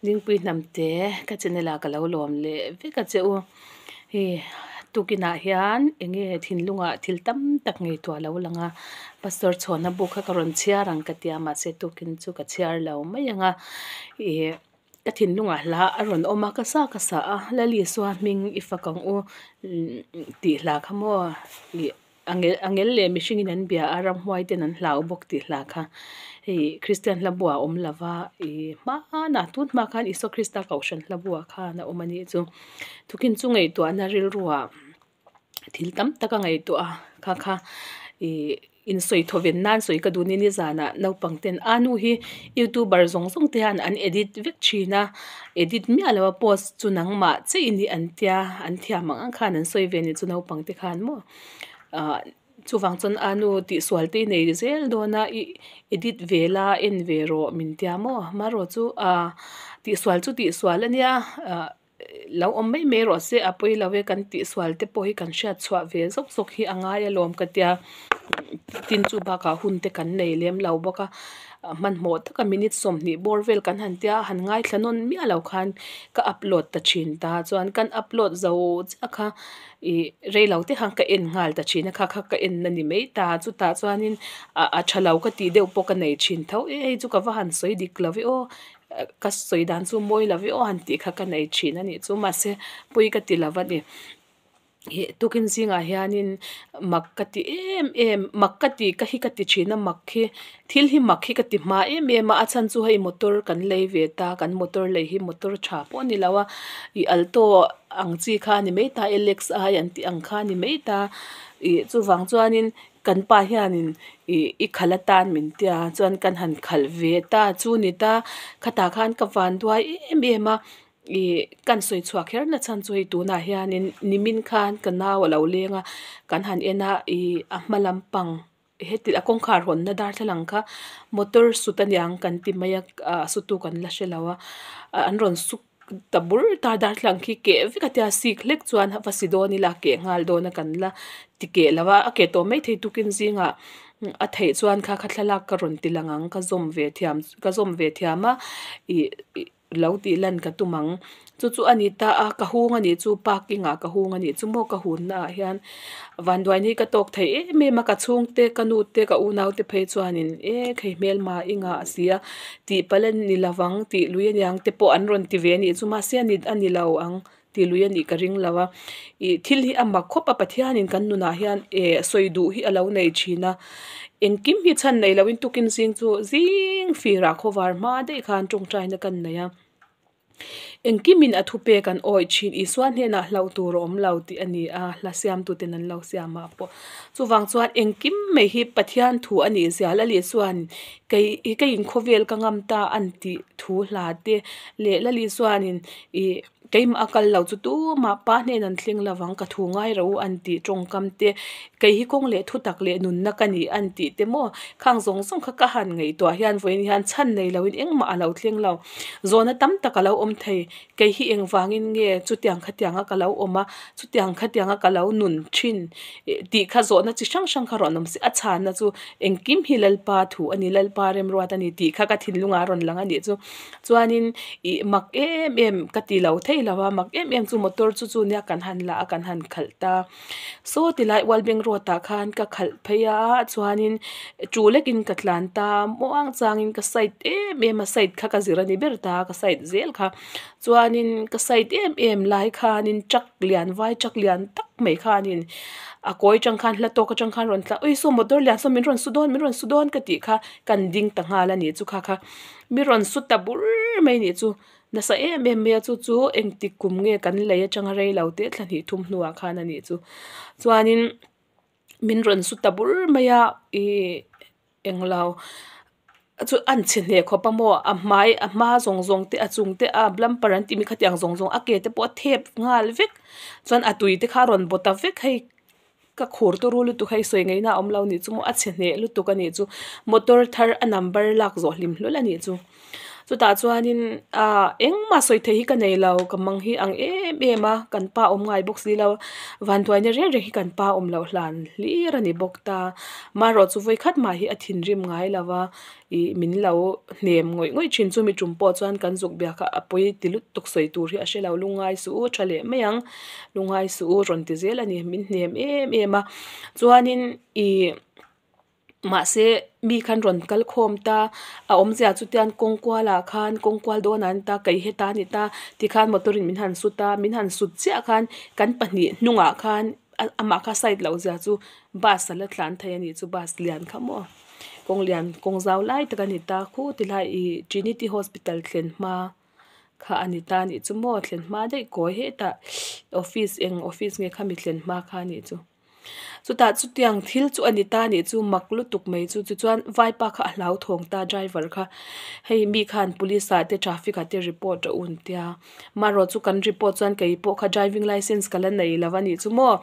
Dingpui hnamte ka channel ah ka lo lawm leh vek a che u. Hei tukinah hian enge thinlungah thil tam tak ngaihtuah a lo lang a, Pastor Chhawna bu kha ka rawn chhiar ang ka tia mahse tukin chu ka chhiar lo mai ang a. Ih ka thinlungah hla a rawn awm a, ka sa ka sa a, Lalisua hming i fak ang u tih hla kha maw ih. Angel angel leh mihringin an bia a, ramhuai ten an hlau bawk tih hla kha hei Kristian hla buah a awm lo va, ih hmanah tun hma khan Isua Krista kohhran hla buah khan a awm a nih chu. Thukin chu ngaihtuahna rilruah thil tam tak a ngaihtuah a, kha kha ih insawi thaw ven nan sawi ka duh ni nizanah naupang ten a nu hi youtuber zawng zawng te hian an edit vek thin a, edit miah lo a post chu nangmah chiah i nih an tia an thiam ang ang khan an sawi ve a nih chu naupang te khan maw. Ahh chuvang chuan a nu tihsual te i nei zel dawn a ih edit ve la en ve rawh min tia maw amaherawh chu ahh tihsual chu tihsual a nia ahh lo awm mai mai rawh se a pawi lo e kan tihsual te pawh hi kan hriat chhuah ve zawk zawk hi a ngai alawm ka tia tin chu bakah hun te kan nei lem lo bawk a. Hmanhmawh taka minute 20 bawr vel kan han tia han ngaithla nawn miah lo khan ka upload ta thin ta chuan kan upload zo chiah kha ih rei lo te khan ka en nghal ta thin a kha kha ka en na ni mai ta chutah chuanin a tha lo ka tih deuh pawh ka nei thin tho e hei chu ka va han sawi dik lo ve aw ka sawi dan chu mawi lo ve aw han tih kha ka nei thin a nih chu mahse pawi ka ti lo a ni. Ih tukin zingah hianin mak ka ti em em mak ka ti ka hi ka ti thin a mak hi thil hi mak hi ka ti hma em em a a chhan chu hei motor kan lei ve ta kan motor lei hi motor tha pawh a ni lo a ih alto ang chi kha a ni mai ta L_X_I an tih ang kha a ni mai ta ih chuvang chuanin kan pa hianin ih i khalh atan min tia chuan kan han khalh ve ta chu ni ta khatah khan ka van duai em em a. Ih kan sawi chhuah kher na chhan chu hei tunah hianin nimin khan ka nau a lo leng a kan han en a ih a hma lampang heti a kawngkhar hawnna darthlalang kha motor sut aniang kan ti mai a ah sutu kan la hre lo a an rawn suk ta bur ta darthlalang khi keh vek a tia sik hlek chuan va si dawn ila a keh nghal dawn a kan la ti keh lo a a keh tawh maithei tukin zingah a theih chuan kha kha thlalak ka rawn ti lang ang ka zawm ve thiam ka zawm ve thiam a ih ih. Lo tih lan ka tum ang. Chu chu a ni ta a, ka hung a nih chu parking ah ka hung a nih chu maw ka hunna ah hian vanduaina hi ka tawk thei em em a, ka chhungte ka nu te ka unau te phei chuanin e khei hmelma i ngah si a tih palh a ni lovang tih lui aniang te pawh an rawn ti ve a nih chu mahse a ni a ni lo ang tih lui a nih ka ring lo a ih thil hi a mak khawp a Pathianin kan nunah hian eh sawi duh hi a lo nei thin a engkim hi chhan nei loin tukin zing chu zing firah khawvar hma daih khan tawngtaina kan nei a engkimin a thupek an awih thin Isua hnenah hlauh tur a awm lo tih a ni a hla siamtuten an lo siam ah pawh chuvang chuan engkim mai hi Pathian thu a nih zia Lali chuan kei keiin khawvel ka ngam ta an tih thu hla te leh Lali chuanin ih. Keimah a kal lo chu tumah pa hnen an thleng lo vang, ka thu ngai ro an tih tawngkam te, kei hi kawng leh thutak leh nunna ka ni an tih te maw? Khang zawng zawng kha ka han ngaihtuah hian vawiin hian chhan nei loin engmah a lo thleng lo. Zawhna tam tak a lo awm thei, kei hi engvangin nge chutiang khatianga ka lo awm a, chutiang khatianga ka lo nun thin tih kha zawhna chi hrang hrang kha rawn awm se, a chhanna chu engkim hi Lalpa thu a ni, Lalpa remruat a ni tih kha ka thinlungah a rawn lang a nih chu. Chuanin ih mak em em ka ti lo thei lo a, mak em em chu motor chu chu nia kan han la a kan han khalh ta. Saw tilai Ualbeng road ah khan ka khalh phei a chuanin chu lekin ka tlan ta muang changin ka side em em a side kha ka zir a ni ber ta ka side zel kha. Chuanin ka side em em lai khanin truck lian vai truck lian tak mai khanin a kawi atang khan hla tawk atang khan rawn tla ui saw motor lian saw min rawn su dawn min rawn su dawn ka tih kha kan ding ta nghal a ni chu kha kha. Mi rawn su ta bur mai nih chu nasa em em mai a chu chu engtik kum nge kan lei atanga rei lo te thla hnih thum hnuah khan a nih chu chuanin min rawn su ta bur mai a ihh englo chu a chhe hneh khawp a maw a hmai a hma zawng zawng te a chung te a bumper an tih mai khatiang zawng zawng a ke te pawh a thep nghal vek chuan a tui te kha a rawn baw ta vek hei. Ka khur turu lutuk hei sawi ngaihna a awm lo nih chu maw a chhe hneh lutuk a nih chu motor thar a number lak zawh hlim hlul a nih chu. Chutah chuanin ah engmah sawi theih hi ka nei lo ka mang hi ang em em a kan pa awm ngai bawk si lo vanduaina reng reng hi kan pa awm loh hlan hlir a ni bawk ta marawh chu vawikhat mah hi a thinrim ngai lo va ih min lo hnem ngawih ngawih thin chu mi tum pawh chuan kan zuk biak a a pawi ti lutuk sawi tur hi a hre lo lungngai suh u tha leh mai ang lungngai suh u rawn ti zel a ni min hnem em em a chuanin ih. Mahse, mi khan rawn kal khawm ta, a awmzia chu tian kawng kualah khan kawng kual dawnah an ta, kei heta a ni ta, tikhan motor in min han sut a, min han sut chiah khan kan pahnih hnungah khan amah kha side loh zia chu bus a la tlan thei a nih chu bus lian kha maw kawng lian kawng zau lai tak a ni ta khu tilai ih Trinity Hospital thlen hma kha a ni ta a nih chu maw thlen hma daih kawi hetah office eng office nge khami thlen hma kha a nih chu. Chutah chutiang thil chu a ni ta nih chu mak lutuk mai chu tichuan vaipa kha a hlauthawng ta driver kha hei mi khan police ah te traffic ah te report a un tia marawh chu kan report chuan kei pawh kha driving licence ka la nei lo a nih chu maw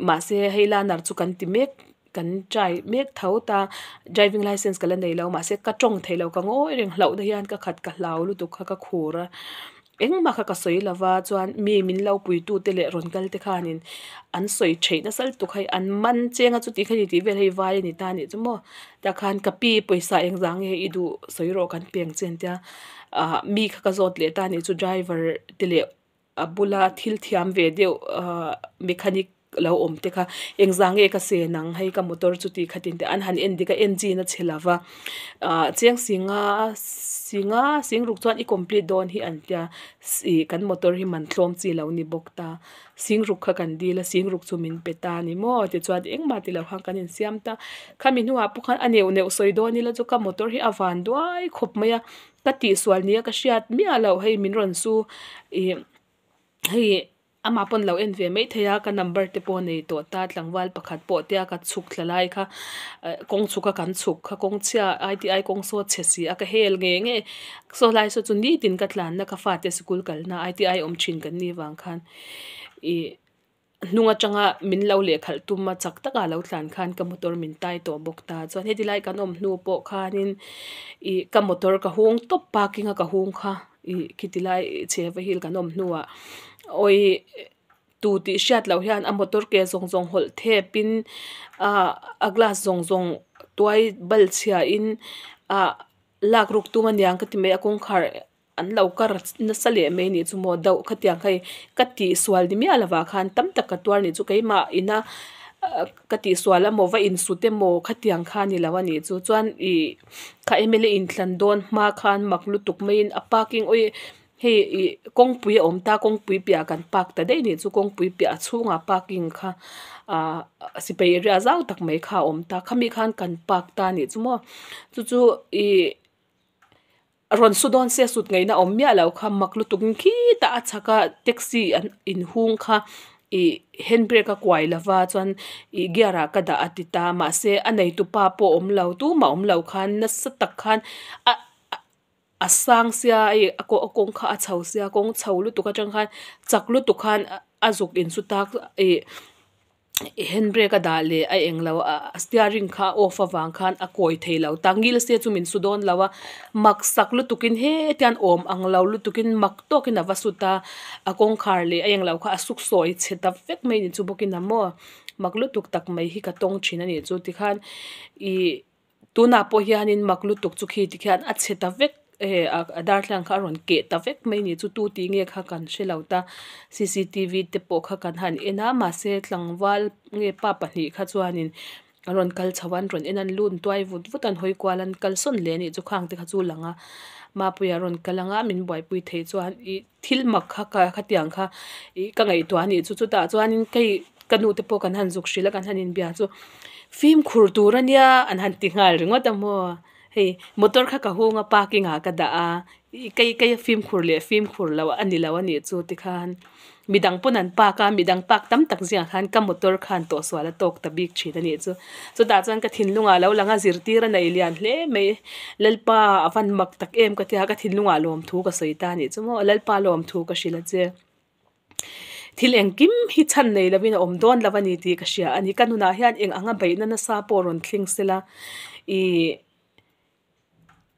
mahse hei lanar chu kan ti mek kan try mek tho ta driving licence ka la nei lo mahse ka tawng thei lo ka ngawi reng hlauh na hian ka khat ka hlau lutuk kha ka khur a. Engmah kha ka sawi lova chuan mi min lo puitute leh rawn kal te khanin an sawi theih nasa lutuk hei an man cheng a chuti kha ni tih vel hei vai a ni ta anih chu maw tah khan ka pi pawisa engzah nge i duh sawi rawh kan peng che an tia ah mi kha ka zawt leh ta anih chu driver te leh a bula thil thiam ve deuh ah mechanic lo awm te kha engzah nge ka sen ang hei ka motor chu tih khatin te an han en dik a engine a chhe lova ah chiang singa singa sing ruk chuan i complete dawn hi an tia ih kan motor hi man tlawm chi lo ni bawk ta sing ruk kha kan dil a sing ruk chu min pe ta a ni maw tichuan engmah tilo khan kan insiam ta khami hnuah pawh khan a neuh neuh sawi dawn ila chu ka motor hi a van duai khawp mai a ka tihsual nia ka hriat miah loh hei min rawn su ih hei. Amah pawn lo en ve mai thei a, ka number te pawh nei tawh ta, tlangval pakhat pawh tia ka chhuk thla lai kha kawng chhuk a kan chhuk kha kawng chhia ITI kawng saw chhe si a ka hel nge nge saw lai saw chu nitin ka tlanna ka fate sikul kalna ITI awm thin kan nih vang khan ih hnung atanga min lo lehkhalh tum a chak taka lo tlan khan ka motor min tai tawh bawk ta chuan heti lai kan awm hnu pawh khanin ih ka motor ka hung tawp parking a ka hung kha. Ih khiti lai chheva hil kan awm hnuah awi tu tih hriat loh hian a motor ke zawng zawng hawlh thep in ah a glass zawng zawng tuai bal chhia in ah lak ruk tum aniang ka ti mai a kawngkhar an lo kar nasa leh mai anih chu maw deuh khatiang kha hei ka tihsual ni miah lovah khan tam tak ka tuar anih chu keimah ina ka tihsual emaw va insut emaw khatiang kha a ni lo a nih chu chuan ih kha mla inthlan dawn hma khan mak lutuk maiin a parking awi hei ih kawngpui a awm ta kawngpui piah kan park ta daih nih chu kawngpui piah a chhungah parking kha ah sipai area zau tak mai kha a awm ta khami khan kan park ta a nih chu maw chu chu ih. Rawn su dawn se sut ngaihna awm miah lo kha mak lutuk in khitah a chhak a taxi an inhung kha ih hand brake a kuai lova chuan ih gear ah ka dah a ti ta mahse a neitu pa pawh awm lo tumah awm lo khan nasa tak khan a a sang sia hei a kawng kha a chho sia kawng chho lutuk atang khan chak lutuk khan a zuk insu tak ih. Handbrake a dah leh a eng lo a steering kha a off avang khan a kawi thei lo ta ngil se chu min su dawn lo a mak sak lutuk in hetiang awm ang lo lutuk in mak tawk in a va sut a a kawngkhar leh a eng lo kha a suk sawi chhe ta vek mai ni chu bawk in a maw mak lutuk tak mai hi ka tawng thin a nih chu tikhan ih. Tunah pawh hianin mak lutuk chu khi tikhian a chhe ta vek eh a darthlalang kha a rawn keh ta vek mai ni chu tu tih nge kha kan hre lo ta cctv te pawh kha kan han en a mahse tlangval nge pa pahnih kha chuanin a rawn kal chho a an rawn en a an lut tuai vut vut a an hawi kual a an kal sawn leh a nih chu khang te kha chu lang a Mapuia rawn kal ang a min buaipui theih chuan ih thil mak kha ka khatiang kha ih ka ngaihtuah a nih chu chutah chuanin kei ka nu te pawh kan han zuk hrilh a kan han inbia chu fimkhur tur a nia an han ti nghal ringawt a maw hei motor kha ka hung a parking ah ka dah a ih kei kei a fimkhur leh fimkhur loh a ni lo a nih chu tikhan midang pawn an park a midang park tam tak zingah khan ka motor khan tawhsual a tawk ta bik thin a nih chu chutah chuan ka thinlungah lo lang a zirtir a nei lian hle mai Lalpa a van mak tak em ka tia ka thinlungah lawmthu ka sawi ta a nih chu maw Lalpa lawmthu ka hrilh a che. Thil engkim hi chhan nei lovin a awm dawn lo a ni tih ka hria a ni. Ka nunah hian eng anga beihna nasa pawh rawn thleng sela ih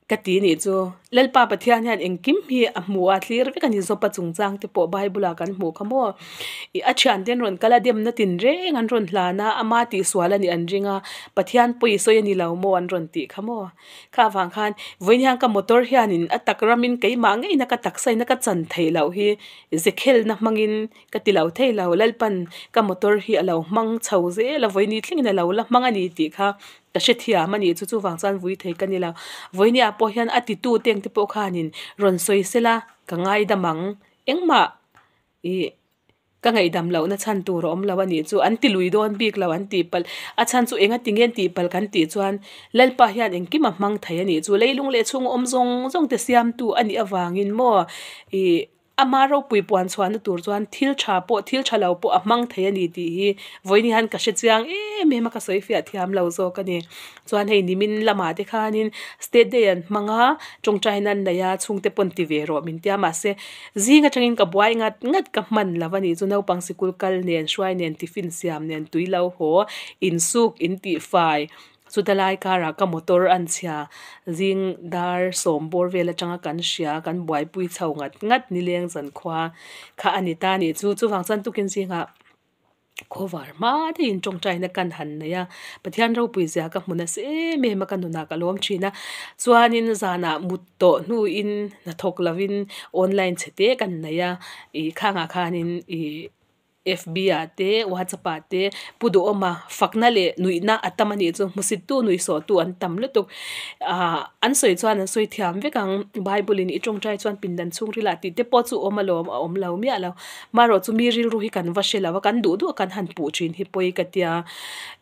Ka ti nih chu. Lalpa Pathian hian engkim hi a hmu a, thlir vek a ni. Zawpa chungchang te pawh Bible ah kan hmuh kha maw? Ih a thiante an rawn kal a, demna tinreng an rawn hlan a, ama tihsual a nih an ring a, Pathian pawi sawi a ni lo maw an rawn tih kha maw? Kha avang khan vawiin hian ka motor hianin a tak ramin keimah ngeina ka taksa ina ka chan theih loh hi zekhelna hmangin ka ti lo thei lo. Lalpan ka motor hi a lo hmang chho zel a, vawiin ni thlengin a lo la hmang a ni tih kha Ka hrethiam a nih chu, chuvang chuan vui thei ka ni lo. Vawinia pawh hian a titu te ang te pawh khanin rawn sawi sela ka ngaidam ang. Engmah ih ka ngaihdam lohna chhan tur a awm lo a nih chu, an ti lui dawn bik lo an tih palh. A chhan chu enga ti nge an tih palh kan tih chuan Lalpa hian engkim a hmang thei a nih chu, leilung leh chhung awm zawng zawng te siamtu a nih avangin maw ih Ama ropui puan chhuahna tur chuan thil tha pawh thil tha lo pawh a hmang thei a ni tih hi vawiin hian ka hre chiang em em a, ka sawi fiah thiam lo zawk a ni. Chuan hei nimin lamah te khanin state day an hmang a, tawngtaina an nei a, chhungte pawn ti ve rawh min tia mahse zing atangin ka buai ngat ngat ka hman lo a ni chu naupang sikul kal nen hruai nen tiffin siam nen tui lo haw insuk intihfai Chuta lai karah ka motor an chhia zing dar sawm bawr vel atanga kan hria kan buaipui chho ngat ngat nileng zankhua kha a ni ta nih chu. Chuvang chuan tukin zingah khawvar hma deuhin tawngtaina kan han nei a, Pathian ropui zia ka hmu nasa em em a ka nunah ka lawm thin a. Chuanin zanah mut tawh hnuin hnathawk lovin online chhe te kan nei a, ih khangah khanin ih. FB ah te WhatsApp ah te pu duhawma fakna leh nuihna a tam a nih chu hmusittu nuihsawhtu an tam lutuk ah an sawi chuan an sawi thiam vek ang bible in i tawngtai chuan pindan chhungril ah tih te pawh chu awm alawm a awm lo miah lo marawh chu mi rilru hi kan va hre lo a kan duh duh a kan han puh thin hi pawi ka tia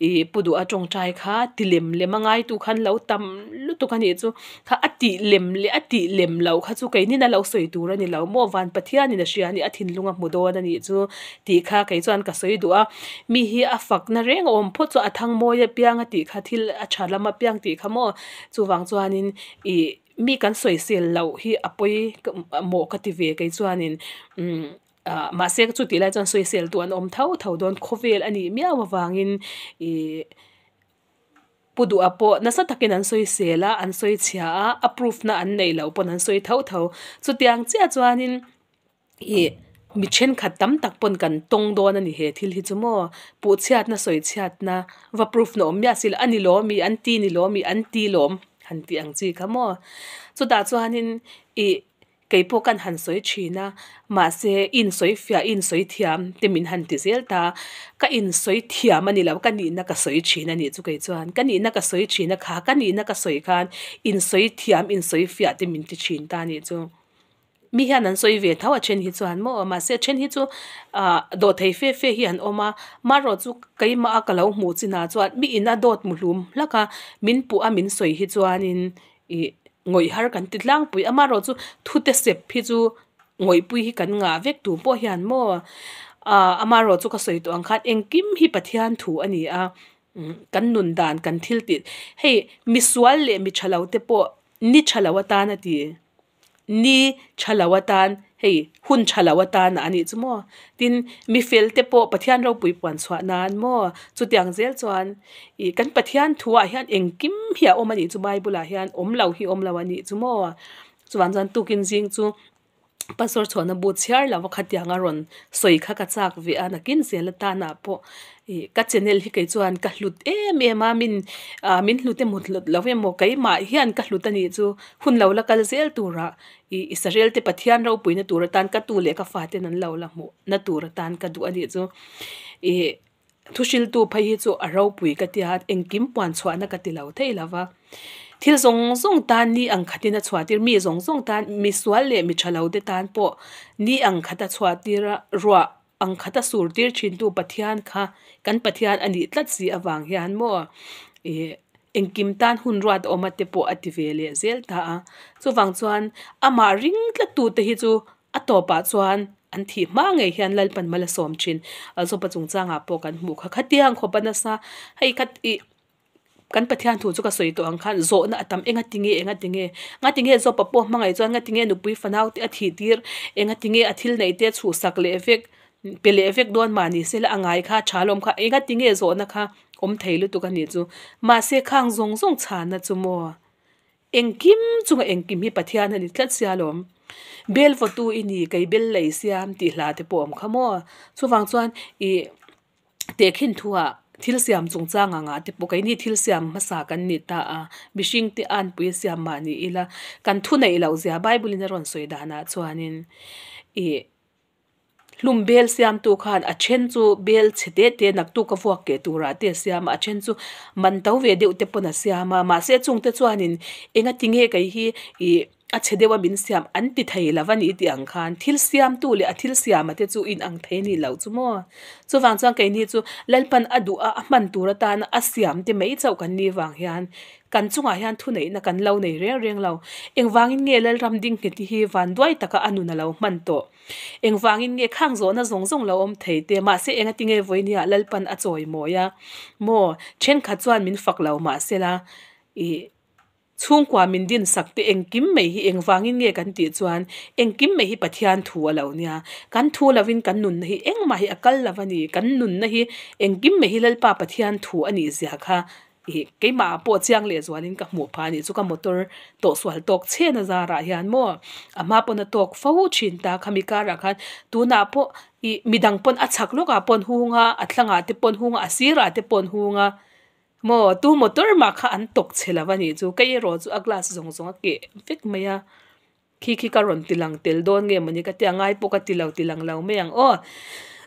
ih pu duha tawngtai kha ti lem lem a ngaitu khan lo tam lutuk a nih chu. Kha a tih lem leh a tih lem loh kha chu keinin a lo sawi tur a ni lo maw? Van Pathianin a hria a ni, a thinlung a hmu dawn a nih chu tih kha kei chuan ka sawi duh a. Mi hi a fakna reng a awm phawt chu a thang mawi apiang a tih kha thil a tha lam apiang tih kha maw? Chuvang chuanin ih mi kan sawisel loh hi a pawi mawh ka ti ve kei chuanin umm ah mahse chutih lai chuan sawisel tu an awm tho tho dawn khawvel a nih miau avangin ih. Pu duha pawh nasa takin an sawi sel a, an sawi chhia a, a proof na an neih loh pawn an sawi tho tho. Chutiang chiah chuanin ih mi thenkhat tam tak pawn kan tawng dawn a ni he thil hi chu maw. Puh chhiatna sawi chhiatna va proof na awm miah si lo, a ni lawm i, an ti ni lawm i, an ti lawm han tih ang chi kha maw. Chutah chuanin ih Kei pawh kan han sawi thin a, mahse i insawi fiah, i insawi thiam te min han ti zel ta. Ka insawi thiam a ni lo, ka nihna ka sawi thin a nih chu kei chuan. Ka nihna ka sawi thin a kha, ka nihna ka sawi khan insawi thiam, insawi fiah te min ti thin ta a nih chu. Mi hian an sawi ve tho a then hi chuan maw, mahse a then hi chu ah dawhthei fe fe hi an awm a, marawh chu keimah a ka lo hmuh chinah chuan mi ina dawt muhlum hlak a, min puh a min sawi hi chuanin ih ngawih har kan ti tlangpui amaherawh chu thute sep hi chu ngawihpui hi kan ngah vek tur pawh hian maw ah amaherawh chu ka sawi tawh ang khan engkim hi Pathian thu a ni a kan nun dan kan thil tih hei misual leh mi tha lo te pawh ni tha lo atan a ti. Ni tha lo atan hei hun tha lo atan a nih chu maw? Tin, mi fel te pawh Pathian ropui puan chhuah nan maw? Chutiang zel chuan ih kan Pathian thuah hian engkim hi a awm a nih chu Bible ah hian awm lo hi awm lo a nih chu maw? Chuvang chuan tukin zing chu Pastor chhuahna bu chhiar lo a khatiang a rawn sawi kha ka chak ve a nakin zel atanah pawh Ih ka channel hi kei chuan ka hlut em em a min ah min hlut emaw hlut lo emaw keimah hian ka hlut a nih chu hun lo la kal zel turah ih Israel te Pathian ropuina tur atan ka tu leh ka faten an lo la hmuh na tur atan ka duh a nih chu ih thu hriltu phei hi chu a ropui ka tia engkim puan chhuahna ka ti lo thei lo va thil zawng zawng tan ni ang khatin a chhuah tir mi zawng zawng tan misual leh mi tha lo te tan pawh ni ang khat a chhuah tir a ruah. Ang khat a sur tir thin tu Pathian kha kan Pathian a nih tlat si avang hian maw ih engkim tan hun ruat awm a te pawh a ti ve leh zel ta a. Chuvang chuan amah ring tlat tu te hi chu a tawpah chuan an thih hma ngei hian Lalpan mal a sawm thin. Zawpa chungchangah pawh kan hmuh kha khatiang khawp a nasa hei kha ih. Kan Pathian thu chu ka sawi tawh ang khan zawhna a tam enga tinge enga tinge nga tinge zawpa pawh hmangaih chuan nga tinge nupui fanau te a thih tir enga tinge a thil neih te chhuhsak leh vek pe leh vek dawn mah ni se la a ngai kha tha lawm kha enga tinge zawhna kha awm thei lutuk a nih chu mahse khang zawng zawng chhana chu maw. Engkim chunga engkim hi Pathian a ni tlat sia lawm. Bel vawtu i ni, kei bel lei siam tih hla te pawh a awm kha maw? Chuvang chuan ih tehkhin thuah thil siam chungchang anga te pawh keini thil siam hmasa kan ni ta a, mihring te anpui siam mah ni ila kan thu neih loh zia Bible in a rawn sawi danah chuanin ih Hlum bel siamtu khan a then chu bel chhe te te naktuk a vuak keh turah te a siam a, a then chu man to ve deuh te pawn a siam a, mahse chungte chuanin enga tinge kei hi ih a chhe deuh a min siam an ti thei lo a ni tih ang khan thil siamtu leh a thil siama te chu inang thei a nih loh chu maw. Chuvang chuan keini chu Lalpan a duh a, a hman tur atana a siam te mai chauh kan nih vang hian Kan chungah hian thuneihna kan lo nei reng reng lo. Engvangin nge Lalram Dingngheti hi vanduai taka a nun a lo hman tawh? Engvangin nge khang zawhna zawng zawng lo awm thei te? Mahse engati nge vawinia Lalpan a chawi mawi a? Maw, thenkhat chuan min fak lo mahsela, ih, chhungkua min dinsak te engkim mai hi engvangin nge kan tih chuan engkim mai hi Pathian thu a lo nia. Kan thu lovin kan nunna hi engmah hi a kal lo a ni. Kan nunna hi engkim mai hi Lalpa Pathian thu a nih zia kha Ih, keimah ah pawh chiang leh zualin ka hmuh phah a nih chu ka motor tawh sual tawk chhen a zarah hian maw a hma pawn a tawk fo thin ta khami karah khan tunah pawh ih midang pawn a chhak lawkah pawh an hung a a thlangah te pawh an hung a a sirah te pawh an hung a maw tu motor mah kha an tawk chhe lo a nih chu kei erawh chu a glass zawng zawng a keh vek mai a. Khi khi ka rawn ti lang tel dawn nge mawni ka tia ngai pawh ka ti lo ti lang lo mai ang aw.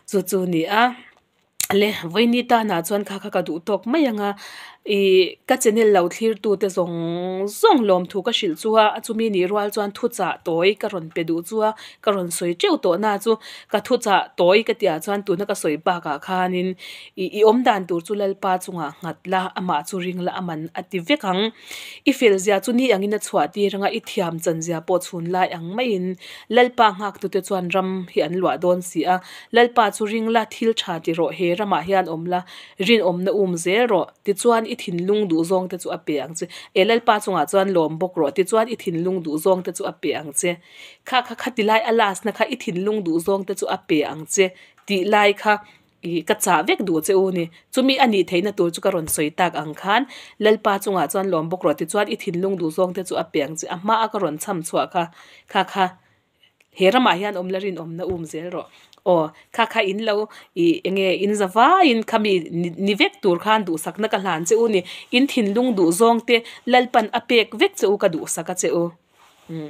Chu chu ni a le vawiini tanah chuan kha kha ka duh tawk mai ang a ih ka channel lo thlir tu te zawng zawng lawmthu ka hrilh chu a chumi nih rual chuan thuchah tawi ka rawn pe duh chu a ka rawn sawi teuh tawh na chu ka thuchah tawi ka tihah chuan tuna ka sawi bakah khanin ih i awm dan tur chu Lalpa chungah nghat la amah chu ring la a man a ti vek ang. I fel zia chu ni angin a chhuah tir anga i thiam chan zia pawh chhun lai ang maiin Lalpa nghaktute chuan ram hi an luah dawn si a. Lalpa chu ring la, thil tha ti rawh, he ramah hian awm la, rinawmna um zel rawh, tichuan i thinlung duhzawngte chu a pe ang che. E Lalpa chungah chuan lawm bawk rawh, tichuan i thinlung duhzawngte chu a pe ang che. Kha kha kha ti lai a last na kha i thinlung duhzawngte chu a pe ang che tih lai kha Ih, ka chah vek duh che u ni. Chumi a nih theihna tur chu ka rawn sawi tak ang khan Lalpa chungah chuan lawm bawk rawh tichuan i thinlung duh zawng te chu a pe ang che. A hma a ka rawn cham chhuah kha, kha kha he ramah hian awm la rinawmna um zel rawh. Aw, kha kha in lo ih enge in za vaiin khami ni vek tur khan duhsakna ka hlan che u ni. In thinlung duh zawng te Lalpan a pek vek che u ka duhsak a che u. Umm.